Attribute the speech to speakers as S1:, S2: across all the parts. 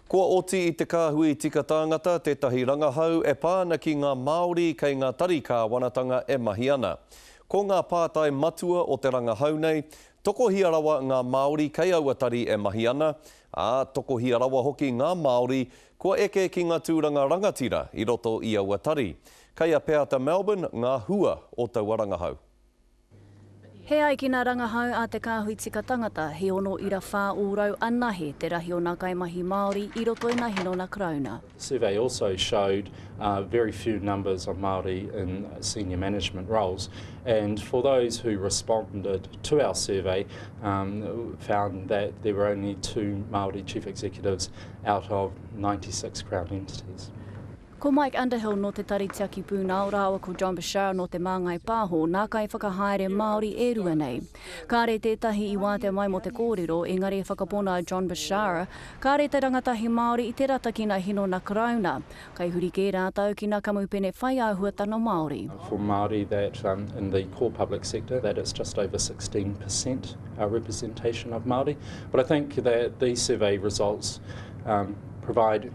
S1: Kua oti i te Kāhui Tika Tāngata tētahi rangahau e pā ana ki ngā Māori kei ngā tari kāwanatanga e mahi ana. Ko ngā pātai matua o te rangahau nei, tokohia rawa ngā Māori kei aua tari e mahi ana, ā, tokohia rawa hoki ngā Māori kua eke ki ngā tūranga rangatira i roto i aua tari. Kei a Peata Melbourne ngā hua o taua rangahau.
S2: He ai ki nā rangahau a Te Kāhui Tika Tangata, he 6.4 anahe te rahi o nā kaimahi Māori i roto i nā hinona Karauna.
S3: The survey also showed very few numbers of Māori in senior management roles and for those who responded to our survey found that there were only two Māori chief executives out of 96 Crown entities.
S2: Ko Mike Underhill nō te Tari Tiaki Pūnao rāua ko John Bechara nō Te Māngai Pāho nā kaiwhakahaere Māori e rua nei. Kāre tētahi i wātea mai mō te kōrero, engari e whakapona a John Bechara, kāre te rangatahi Māori i te rata ki nā hinona Karauna, kai huri kē rātou ki nā kamupene whai āhuatanga Māori.
S3: For Māori that in the core public sector that it's just over 16% representation of Māori, but I think that these survey results provide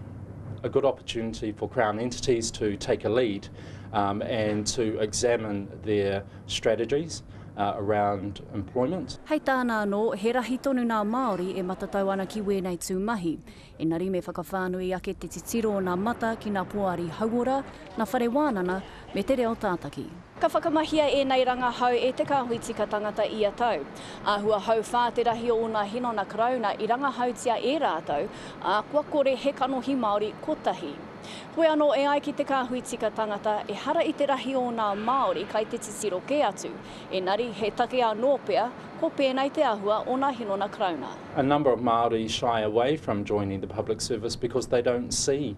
S3: a good opportunity for Crown entities to take a lead um, and to examine their strategies uh, around employment.
S2: Hei tāna anō, he rahi tonu nā Māori e matatau ana ki wēnei tū mahi. Engari me whakawhānui ake te titiro o nā mata ki nā poari hauora, nā whare wānana, me te reo tātaki. Ka whakamahia ēnei rangahau e Te Kāhui Tika Tangata ia tau. Āhua hauwhā te rahi o ōna hinona Karauna i rangahautia e rātou, ā, kua kore he kanohi Māori kotahi. Hoi anō, e ai ki Te Kāhui Tika Tangata, ehara i te rahi o nā Māori kai te titiro kē atu, engari he take anō pea, ko pēnei te āhua o nā hinona Karauna.
S3: A number of Māori shy away from joining the public service because they don't see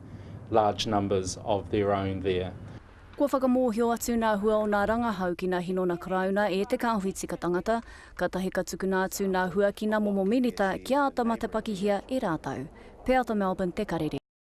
S3: large numbers of their own there.
S2: Kua whakamōhio atu nā hua o nā rangahau ki nā hinona Karauna e te Kāhui Tika Tangata, katahi ka tukuna atu nā hua ki nā momo minita kia āta matapakihia e rātou. Peata Melbourne Te Karere.